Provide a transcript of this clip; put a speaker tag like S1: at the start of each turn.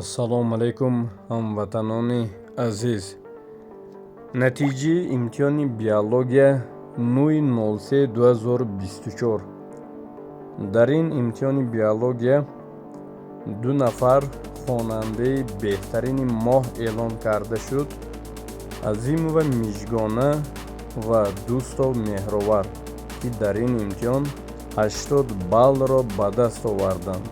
S1: Ассалому алайкум, ҳамватанони азиз! Натиҷаи имтиҳони биология 9.03.2024. Дар ин имтиҳони биология ду нафар хонандаи беҳтарини моҳ эълон карда шуд: Азимова Мижгона ва Дӯстов Меҳровар, ки дар ин имтиҳон 80 баллро ба даст оварданд.